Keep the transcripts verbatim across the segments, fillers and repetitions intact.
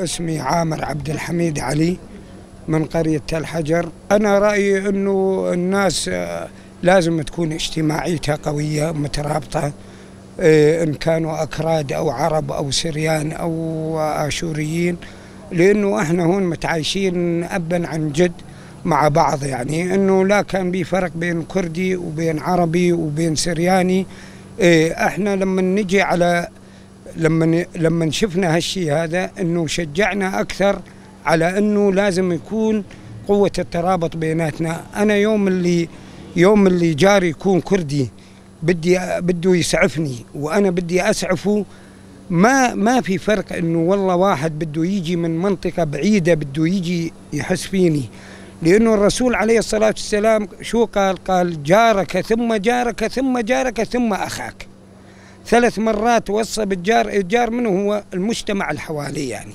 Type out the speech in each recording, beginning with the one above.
اسمي عامر عبد الحميد علي من قرية تل حجر. أنا رأيي إنه الناس، آه، لازم تكون اجتماعيتها قوية، مترابطة، آه، إن كانوا أكراد أو عرب أو سريان أو آشوريين، لأنه إحنا هون متعايشين أبًا عن جد مع بعض، يعني إنه لا كان بي فرق بين كردي وبين عربي وبين سرياني. آه، إحنا لما نجي على لمن، لمن شفنا هالشي هذا، إنه شجعنا أكثر على إنه لازم يكون قوة الترابط بيناتنا. أنا يوم اللي، يوم اللي جاري يكون كردي بدي، بده يسعفني وأنا بدي أسعفه، ما، ما في فرق إنه والله واحد بده يجي من منطقة بعيدة بده يجي يحس فيني. لأنه الرسول عليه الصلاة والسلام شو قال؟ قال: "جارك ثم جارك ثم جارك ثم أخاك". ثلاث مرات وصى بالجار، الجار منه؟ هو المجتمع اللي حواليه، يعني.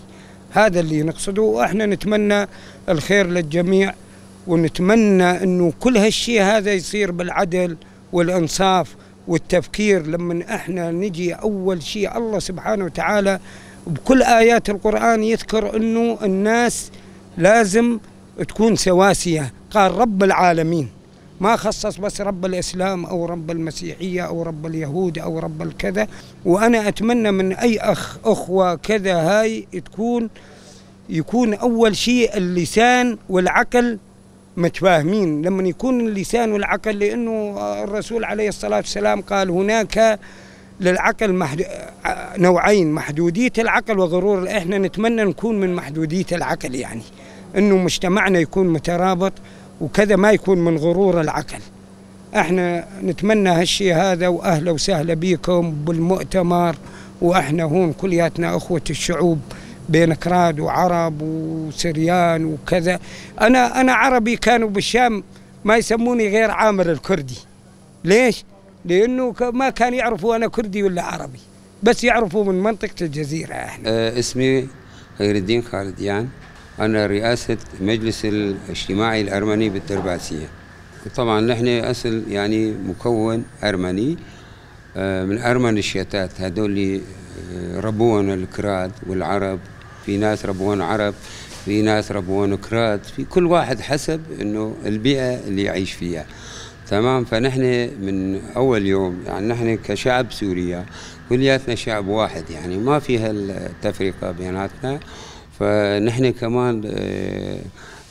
هذا اللي نقصده، وإحنا نتمنى الخير للجميع، ونتمنى إنه كل هالشي هذا يصير بالعدل والإنصاف والتفكير. لمن إحنا نجي أول شي الله سبحانه وتعالى بكل آيات القرآن يذكر إنه الناس لازم تكون سواسية، قال: "رب العالمين". ما خصص بس رب الإسلام أو رب المسيحية أو رب اليهود أو رب الكذا. وأنا أتمنى من أي أخ، أخوة، كذا، هاي تكون، يكون أول شيء اللسان والعقل متفاهمين. لما يكون اللسان والعقل، لأنه الرسول عليه الصلاة والسلام قال: "هناك للعقل محد-، نوعين، محدودية العقل وغرور". إحنا نتمنى نكون من محدودية العقل، يعني، إنه مجتمعنا يكون مترابط وكذا، ما يكون من غرور العقل. إحنا نتمنى هالشي هذا، وأهلا وسهلا بيكم بالمؤتمر. وإحنا هون كلياتنا أخوة الشعوب، بين كراد وعرب وسريان وكذا. أنا، أنا عربي، كانوا بالشام ما يسموني غير عامر الكردي. ليش؟ لأنه ك-، ما كان يعرفوا أنا كردي ولا عربي، بس يعرفوا من منطقة الجزيرة إحنا. آه، اسمي خير الدين خالديان. أنا رئاسة مجلس الاجتماعي الأرمني بالترباسية. طبعًا نحن أصل، يعني، مكون أرمني، آه، من أرمن الشتات، هدول اللي، آه، ربونا الكراد والعرب. في ناس ربونا عرب، في ناس ربونا كراد، في كل واحد حسب إنه البيئة اللي يعيش فيها. تمام. فنحن من أول يوم، يعني، نحن كشعب سوريا كلياتنا شعب واحد، يعني، ما في هالتفرقة بيناتنا. فنحن كمان، آه،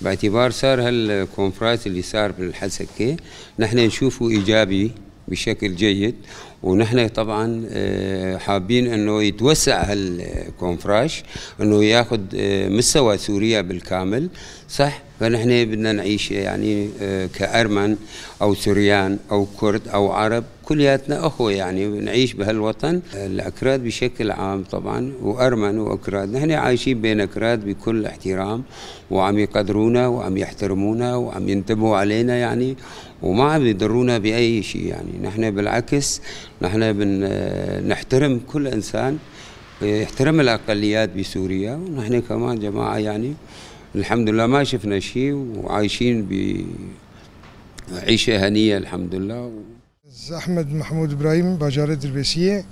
باعتبار صار هالكونفرنس اللي صار بالحسكة، نحن نشوفه إيجابي بشكل جيد. ونحن طبعًا، آه، حابين إنه يتوسع هالكونفراش، إنه ياخد، آه، مستوى سوريا بالكامل. صح، فنحن بدنا نعيش، يعني، آه، كأرمن أو سريان أو كرد أو عرب، كلياتنا أخوة، يعني، نعيش بهالوطن. الأكراد بشكل عام طبعًا، وأرمن وأكراد، نحن عايشين بين أكراد بكل احترام، وعم يقدرونا وعم يحترمونا وعم ينتبهوا علينا، يعني، وما عم يضرونا بأي شيء. يعني، نحن بالعكس، نحن بن-، نحترم كل إنسان يحترم الأقليات بسوريا، ونحن كمان جماعة، يعني، الحمد لله ما شفنا شيء وعايشين بعيشة هنية الحمد لله. Ez Ehmed Mehmûd Îbrahîm, bajarê Dirbêsiyê.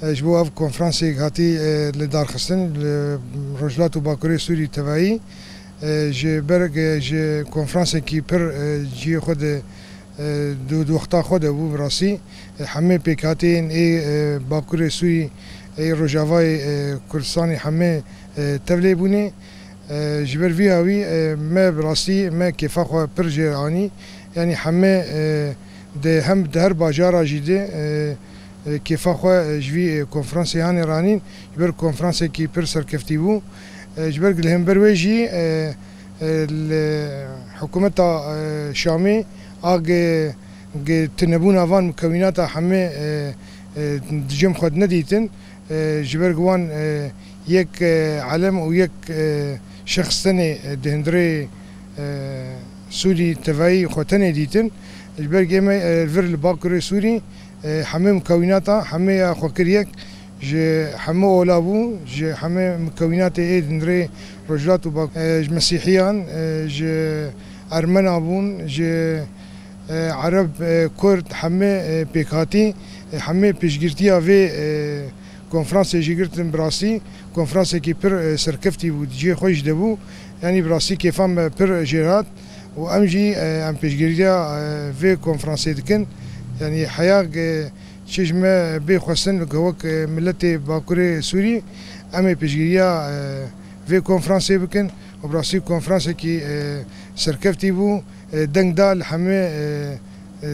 E, ji bo ev konferansê hatî, e, li darxistin li Rojhilat û Bakurê Sûrî tevayî, e, ji ber, e, ji konferansekî pir, e, cihê xwe de, e, di, di wexta xwe de bû bi rastî. E, hemê pêkhateyên ê, e, Bakurê Sûrî, ê Rojavayê, e, Kurdistanê hemê, e, tevlê bûne. E, ji ber vî hawî, e, me bi rastî me kêfa xwe pir jê re anî. Yanî hemê, e, di hem di her bajara jî de, e, e, kêfa xwe, e, ji vî, e, konferansê hanê ranîn. Ji ber konferansekî pir serkeftî bû. E, ji ber li hember wê jî, e, e, li hikûmeta, e, Şamê a ge-, ge-, tunebûna van mukewînata hemê, e, e, di cem xwe nedîtin. E, ji ber ku wan, e, yek, e, elem û yek, e, şexs tenê, e, di hundirê, e, Sûrî tevayî xwe tenê dîtin. Ji ber ku ême, e, vir li Bakurê Sûrî, e, hemê mukewînata, hemê ya xwe kir yek, ji hemû ola bû, ji hemê mukewînatê ê di hundirê Rojhilat û Bak-, e, ji Mesîhiyan, e, ji Ermena bûn, ji, e, Ereb, e, Kurd, hemê, e, pêkhatî, e, hemê piştgirtiya vê, e, konferansê jî girtin bi rastî. Konferansekî pir, e, serkeftî bû, di cihê xwe jî de bû. Yanî bi rastî kêfa me pir jê re hat û em jî, e, em pêşgiriya, e, vê konferansê dikin. Yanî heya, e, çi ji me bê xwestin, li wek, e, miletê Bakurê Sûrî, em ê pêşgiriya, e, vê konferansê bikin û bi rastî konferansekî, e, serkeftî bû, e, deng da li hemê, e, e,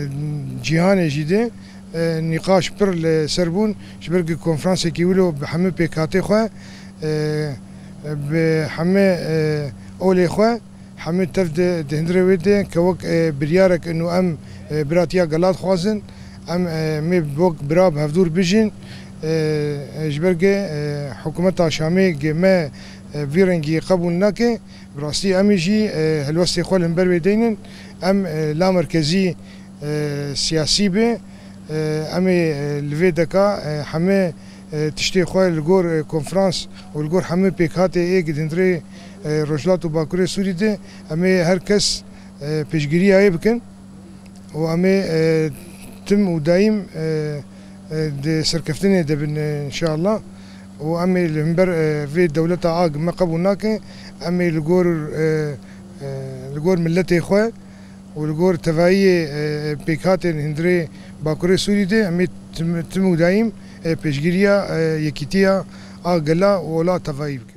cîhanê jî de, e, nîqaş pir li ser bûn, ji ber ku konferansekî wilo bi hemû pêkhatê xwe, e, bi hemû, e, olê xwe, hemû tev di, di hundirê wê de ke wek, e, biryarek ino em, e, biratiya gela dixwazin, em, e, mê wek bira bi hevdûr bijîn, e, e, ji ber ku, e, hikûmeta Şamê ku me, e, vî rengî qebûl nake, bi rastî em ê jî, e, helwestê xwe li hember wê deynin. Em, e, lamerkezî, e, siyasî be, e, em ê, e, li vê deka, e, hemê, e, tiştê xwe li gor, e, konferans û li gor hemê pêkhatê ê ku di hundirê, e, Rojhilat û Bakurê Sûrî de em ê her kes, e, pêşgiriya wê bikin. û em ê, e, tim û daîm, e, e, di serkeftinê de bin, e, înşeallah. Û em ê li hember, e, vê dewleta a me qebûl nake, em ê li gor, e, e, li gor miletê xwe û li gor tevayiyê, e, pêkhatên hundirê Bakurê Sûrî de em ê tim, tim û daîm, e, pêşgiriya, e, yekîtiya a gela û ola tevayî bikin.